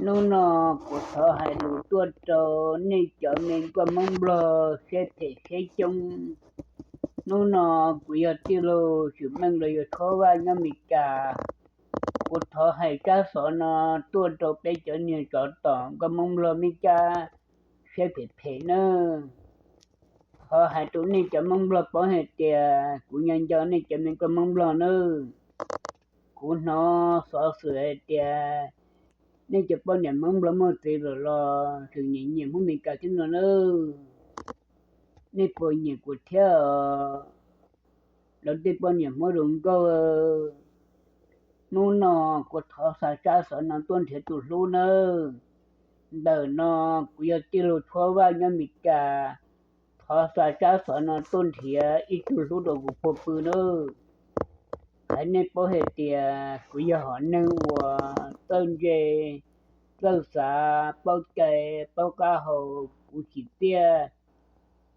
Hnub no kuv thov hais lus tuaj rau nej cov me nkauj Hmoob Nplog siab phem siab coob. Hnub no kuv yog tij laug Tsim Meej los yog Tshuab Vaj nyob Mes Kas. Kuv thov hais tsab xov no tuaj rau peb cov niag tsov tom nkauj Hmoob Nplog me cab siab phem phem nawb. Thov hais rau nej cov Hmoob Nplog paub hais tias kuv nco nco nej cov me nkauj Hmoob Nplog nawb. Kuv hnov xov xwm hais tias nej cov poj niam Hmoob Nplog muaj txiv lawm los tseem nyiam nyiam Hmoob Mes Kas thiab no nawb. Nej puas nyiam kuv thiab? Lawv tej poj niam Hmoob zoo nkauj. Hnub no kuv thov xa tsab xov no tuaj nrhiav tus hlub nawb. Ntawm no kuv yog tij laug Tshuab Vaj nyob Mes Kas. Thov xa tsab xov no tuaj nrhiav ib tug hlub rau kuv puag pw nawb. Hais nej paub hais tias kuv yog hom neeg uas txawj ntse, txawj xav, paub cai, paub qab hau, kuv tsis txiaj,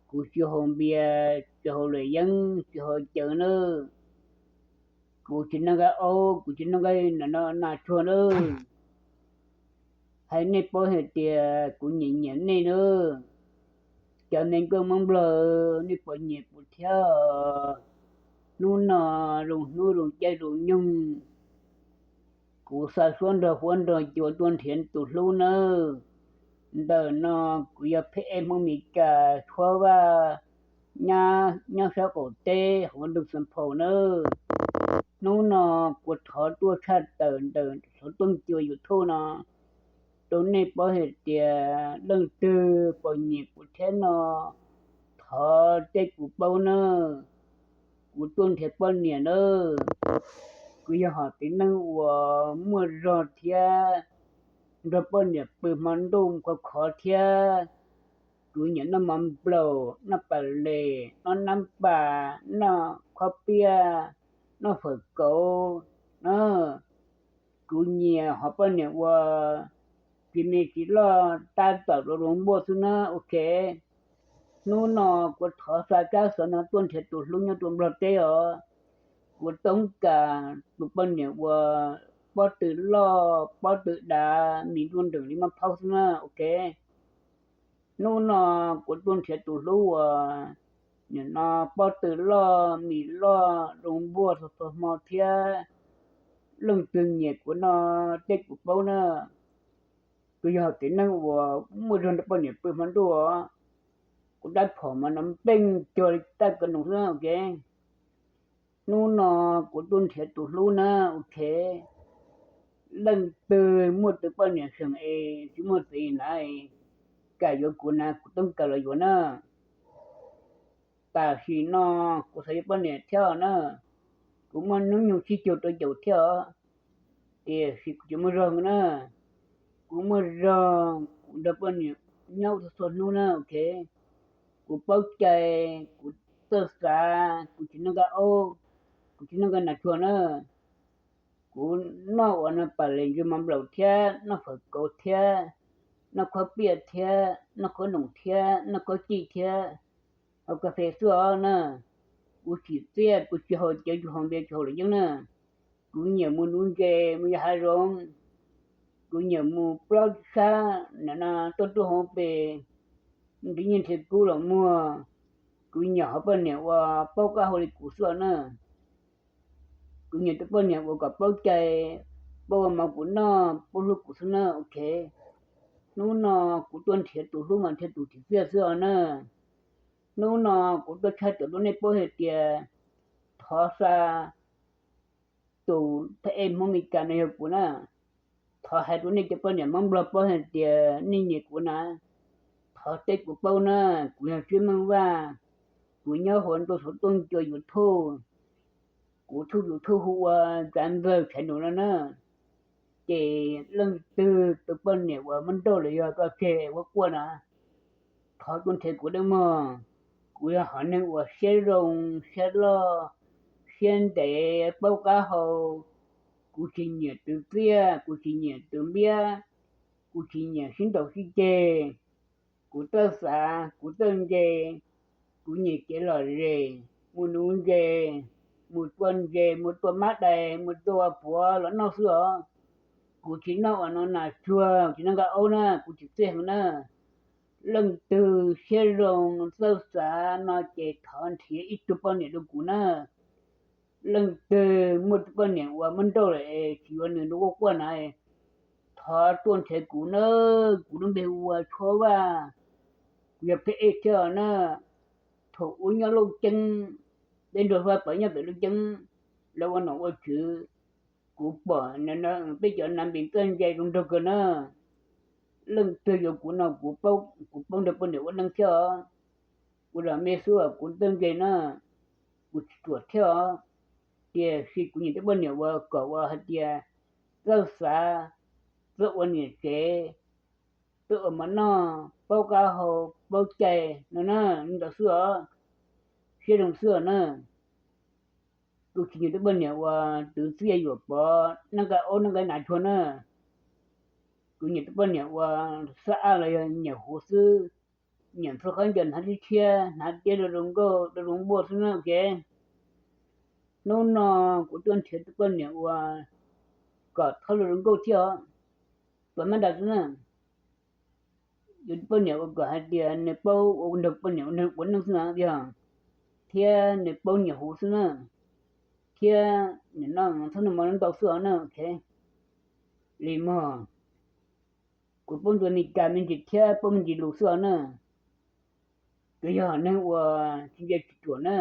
kuv tsis haus npias, tsis haus luam yeeb, tsis haus cawv nawb. Kuv tsis noj nqaij aub, kuv tsis noj nqaij nas tsuag nawb. Hais nej paub hais tias kuv nyiam nyiam nej nawb. Cov me nkauj Hmoob Nplog, nej puas nyiam kuv thiab? Hnub no zoo hnub zoo caij zoo nyoog, kuv xa suab nrog huab nrog cua tuaj nrhiav tus hlub nawb. Ntawm no kuv yog Pheb Ej Hmoob Mes Kas Tshuab Vaj, nyob sab qaum teb hauv nroog Xeev Phaum nawb. Hnub no kuv thov tuaj tshaj tawm ntawm xov tooj cua YouTube no rau nej paub hais tias leej twg puas nyiam kuv thiab no, thov tej kuv paub nawb. Kuv tuaj nrhiav poj niam nawb. Kuv yog hom txiv neej uas muaj zog thiab nrog poj niam pw hmo ntuj khov khov thiab. Kuv nyiam noj mov nplaum, noj pas les, noj nab pas, noj khaub piaj, noj fawm kauv. Kuv nyiam hom poj niam uas tsis me tsis loj, tab tom zoo zoo npuaj xwb na. Ok, hnub no kuv thov xa tsab xov no tuaj nrhiav tus hlub nyob rau Nplog teb os. Kuv toob kas tus poj niam uas pob tw loj, pob tw dav, mis nruj nreem li maj phaub xwb na. Ok, hnub no kuv tuaj nrhiav tus hlub uas nim no pob tw loj, mis loj, zoo npuaj txhua txhua hmo thiab. Leej twg nyiam kuv no, tej kuv paub na. Kuv yog hom txiv neej uas muaj zog nrog poj niam pw hmo ntuj os. Kuv dab phom mas no npeej cuag li taj kawg nus xwb. Ok, hnub no kuv tuaj nrhiav tus hlub na. Ok, leej twg muaj tus poj niam seem es tsis muaj txiv na, kam yuav kuv na, kuv toob kas los yuav na. Tam sim no kuv xav yuav poj niam thiab na. Kuv muaj hnub nyoog tsib caug rau caum thiab os, tiam sis kuv tsis muaj zog na. Kuv muaj zog, kuv nrog poj niam nyob txhua txhua hnub na. Ok, kuv paub cai, kuv txawj xav, kuv tsis noj nqaij aub, kuv tsis noj nqaij nas tsuag na. Kuv noj ua no pas les ntsw mov nplaum thiab, noj fawm kauv thiab, noj khaub piaj thiab, noj khaub noom thiab, noj khaub cij thiab, haus kas fes xwb os na. Kuv tsis txiaj, kuv tsis haus cawv, tsis haus npias, tsis haus luam yeeb na. Kuv nyiam mus nuv ntses, mus yos hav zoov. Kuv nyiam mus plob sab nim no tuaj tuaj hauv pes, nrhiav nyiaj nrhiav kub los muag. Kuv nyiam hom poj niam uas paub qab hau li kuv xwb os na. Kuv nyiam tus poj niam uas kom paub cai, paub ua mov kuv noj, paub hlub kuv xwb na. Ok, hnub no kuv tuaj nrhiav tus hlub mas nrhiav tus tsis txiaj xwb os na. Hnub no kuv tuaj tshaj tawm rau nej paub hais tias thov xa tus Pheb Ej Hmoob Mes Kas no yog kuv na. Thov hais rau nej cov poj niam Hmoob Nplog paub hais tias nej nyiam kuv na. Qhov teb kuv paub na, kuv yog Tswv Meej Vaj, kuv nyob hauv ntuj xuv tuj cua YouTube, kuv thuj YouTube hu ua Tsav Ntxawg Tshav Nus no na. Ces leej twg tus poj niam uas muab nrauj los yog tso tseg ua quaj na, thov tuaj nrhiav kuv nawb mog. Kuv yog hom neeg uas siab zoo, siab loj, siab ntev, paub qab hau. Kuv tsis nyiam tus txiaj, kuv tsis nyiam tus npiab, kuv tsis nyiam sib ntaus sib ceg. Kuv txawj xav, kuv txawj ntse, kuv nyiam kev lom zem, mus nuv ntses, mus tua ntses, mus tua mab dais, mus tua puav los noj xwb os. Kuv tsis noj uas no nas tsuag, tsis noj nqaij aub na, kuv tsis txiaj heev na. Leej twg siab zoo txawj xav no ces thov nrhiav ib tug poj niam rau kuv na. Leej twg muaj tus poj niam uas muab nrauj lawm es tsis yuav nws rau quaj quaj na, thov tuaj nrhiav kuv na. Kuv lub npe hu ua Tshuab Vaj, kuv yog pheb ej thiab os na. Thaum ub nyob Looj Ceeb, peb nrog Vaj Pov nyob pem Looj Ceeb, lawv ua nom ua tswv, kuv pom peb cov nav npis txawj ntse zoo nraug kawg na. Leej twg yuav kuv no kuv paub nrog poj niam ua neej thiab os. Kuv los me xwb kuv txawj ntse na, kuv tsis ruam thiab os. Tiam sis kuv nyiam tus poj niam uas kom uas hais tias txawj xav, txawj ua niam tsev, txawj ua mov noj, paub qab hau, paub cai no na, li ntawd xwb os. Siab zoo xwb os na. Kuv tsis nyiam tus poj niam uas tus txiaj yuam pov, noj nqaij aub noj nqaij nas tsuag na. Kuv nyiam tus poj niam uas xab ab los yog nyiam huv xwb, nyiam ntxhua khaub ncaws hnav tshiab tshiab, hnav tiab rau zoo nkauj rau zoo npuaj xwb na, ok. Hnub no kuv tuaj nrhiav tus poj niam uas kom thawb rau zoo nkauj thiab os, tua mab dais xwb na. Yuav tus poj niam uas kom hais tias nws paub ua nrog poj niam ua neeg xwb na yog, thiab nws paub nyiam huv xwb na, thiab nws noj txhob noj mov ntau xwb os na, ok. Li mog, kuv paub ntsuas Mes Kas me ntsis thiab paub me ntsis lus xwb os na. Kuv yog neeg uas tsis ntse tsis ruam na,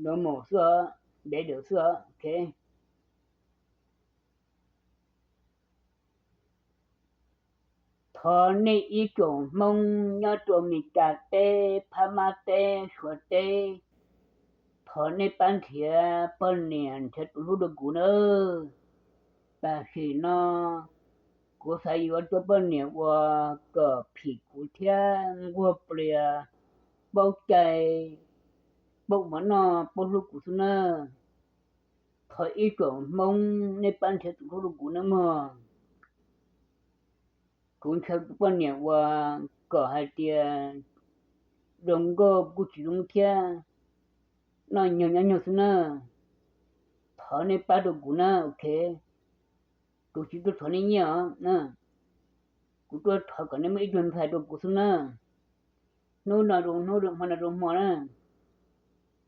normal xwb os, ntev daws xwb os, ok. Thov nej ib tsoom Hmoob nyob rau Mes Kas teb, Phab Mab teb, Suav teb, thov nej pab nrhiav poj niam nrhiav tus hlub rau kuv nawb. Tam sim no kuv xav yuav tus poj niam uas kom phim kuv thiab nquag plias, paub cai, paub mov noj, paub hlub kuv xwb nawb. Thov ib tsoom Hmoob nej pab nrhiav tus hlub rau kuv nawb mog. Kuv ntshaw tus poj niam uas kom hais tias zoo nkauj kuj tsis zoo thiab, noj nyuag nyob nyuag xwb na. Thov nej pab rau kuv na, ok. Kuv tsis tuaj thov nej nyiaj os, kuv tuaj thov kom nej muab ib tug ntxhais rau kuv xwb na. Hnub no zoo hnub, hmo no zoo hmo na.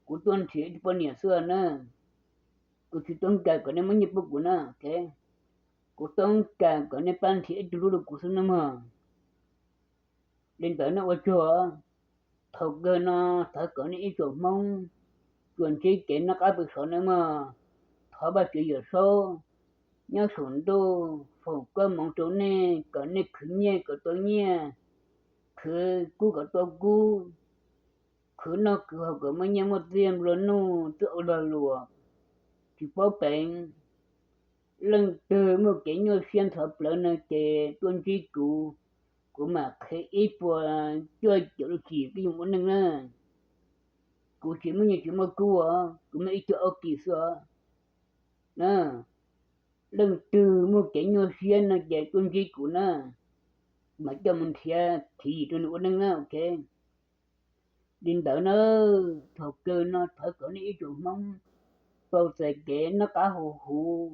Kuv tuaj nrhiav ib tug poj niam xwb na. Kuv tsis toob kas kom nej muab nyiaj pub kuv na, ok. Kuv toob kas kom nej pab nrhiav ib tug hlub rau kuv xwb na mog. Li ntawd nej ua tsaug. Thaum kawg no thov kom nej ib tsoom Hmoob tsuas ntsib kev noj qab pw sov nawb mog. Thov Vajtswv Yawm Saub nyob saum ntuj foom koob hmoov rau nej, kom nej khwv nyiaj kom tau nyiaj, khwv kub kom tau kub, khwv noj khwv haus kom muaj nyiaj muaj txiaj nplua nuj, twb ua lag luam, tsis paub peev. Leej twg muaj kev nyuaj siab ntxhov plawv no ces tuaj ntsib kuv, kuv mam qhia ib puas cuaj caum lub txim peb yuav ua neej na. Kuv tsis muaj nyiaj tsis muaj kub os, kuv muaj ib cuag ob kis xwb os. Leej twg muaj kev nyuaj siab no ces tuaj ntsib kuv na, kuv mam coj mus nrhiav khiv yim rau nws ua neej na, ok. Li ntawd na, thaum kawg no thov kom nej ib tsoom Hmoob tau txais kev noj qab haus huv,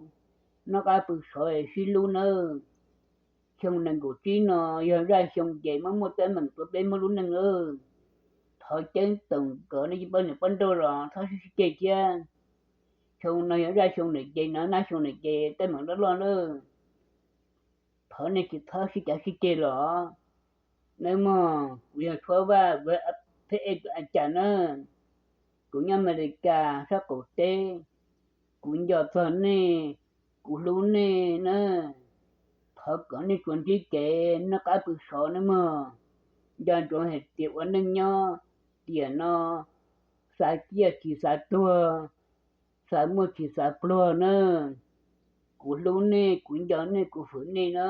noj qab pw sov sib hlub nawb. Xyoo nees nkaum tsib no yog zaj xyoo ces muaj muaj teeb meem rau peb muaj lub neej lawm. Thov ceeb toom kom nej cov poj niam poj nrauj los txhob sib sib ceg thiab. Xyoo no yog zaj xyoo lawm ces no nab xyoo lawm ces teeb meem loj loj lawm. Thov nej tsis txhob sib cav sib ceg los nawb mog. Kuv yog Tshuab Vaj, kuv pheej ej tus a cas na. Kuv nyob Amelikas sab qaum teb. Kuv nco txog nej, kuv hlub nej na. Thov kom nej tsuas ntsib kev noj qab pw sov nawb mog. nco ntsoov hais tias ua neej nyob tiam no xav ciaj tsis xav tuag, xav muaj tsis xav pluag na. Kuv hlub nej, kuv nco nej, kuv hwm nej na.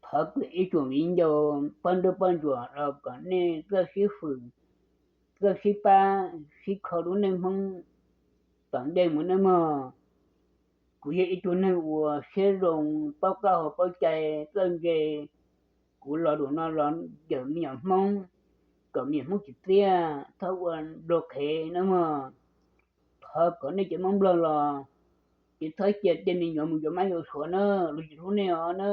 Thov kom ib tsoom viv ncaus poj nrauj poj ntsuam los kom nej txawj sib hwm, txawj sib pab, sib kho lub neej Hmoob tom ntej mus nawb mog. Kuv yog ib tug neeg uas siab zoo, paub qab hau paub cai, txawj ntse. Kuv los zaum no los cawm me nyuam Hmoob, kom me nyuam Hmoob tsis txiaj, txhob ua nrau qhev nawb mog. Thov kom nej cov Hmoob Nplog los tsis txhob cia tej me nyuam mus yuav mab yuav suav na, luag tsis hlub nej os na.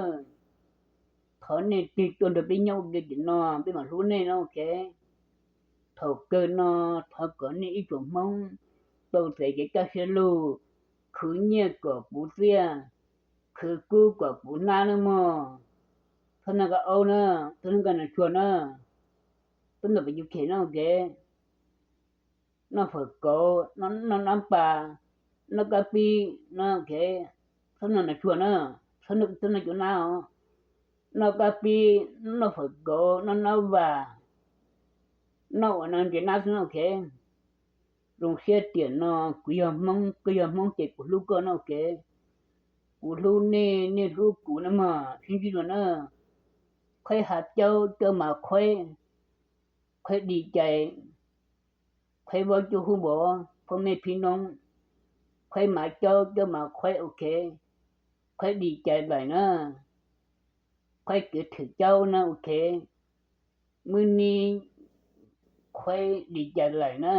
Thov nej tig tuaj nrog peb nyob ua ke tim no, peb mam hlub nej no, ok. Thaum kawg no thov kom nej ib tsoom Hmoob tau txais kev kaj siab lug, khwv nyiaj kom puv txiaj, khwv kub kom puv hnab nawb mog. Txhob noj kab aub na, txhob noj kab nas tsuag na, txhob noj pes yus khem no, ok. Noj fawm kauv, noj nab pas, noj kab pib no, ok. Txhob noj nas tsuag na, txhob noj cov nab os. Noj kab pib, noj fawm kauv, noj nab vas, noj ua no ntses nab xwb no, ok. Zoo siab tiam no kuv yog Hmoob, koj yog Hmoob ces kuv hlub koj no, ok. Kuv hlub nej, nej hlub kuv no mog, sib ntsib dua na. Qhuaib hav caub coj mas qhuaib, qhuaib di cais, qhuaib vaub cuj hub npov phoj mej phib noob, qhuaib mav caub coj mas qhuaib, ok. Qhuaib di cais lais na, qhuaib kev thwm caub na, ok. Mwb nib qhuaib di cais lais na,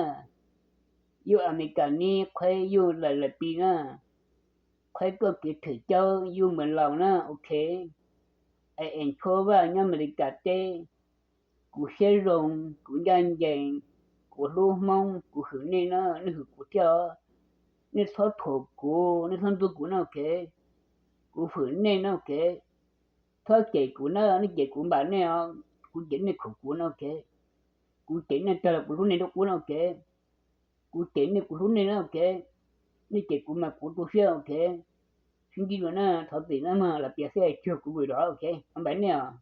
yuj Amelikas nib qhuaib yuj lais lais pi na, qhuaib koj kev thwm caub yuj Npas Laus na, ok. Es es tshuab vaj nyob Amelikas teb, kuv siab zoo, kuv ncaj ncees, kuv hlub Hmoob, kuv hwm nej na, nej hwm kuv thiab os. Nej txhob thuam kuv, nej txhob ntxub kuv na, ok. Kuv hwm nej na, ok. Txhob cem kuv na, nej cem kuv npam nej os, kuv cem nej khuv kuv na, ok. Kuv cem nej tag los kuv hlub nej dua qub na, ok. Kuv cem nej kuv hlub nej na, ok. Nej cem kuv mas kuv tu siab, ok. Sib ntsib dua na, thov txim na mog, lam piav xwb tsuag kuv vwm los, ok. Npam nej os.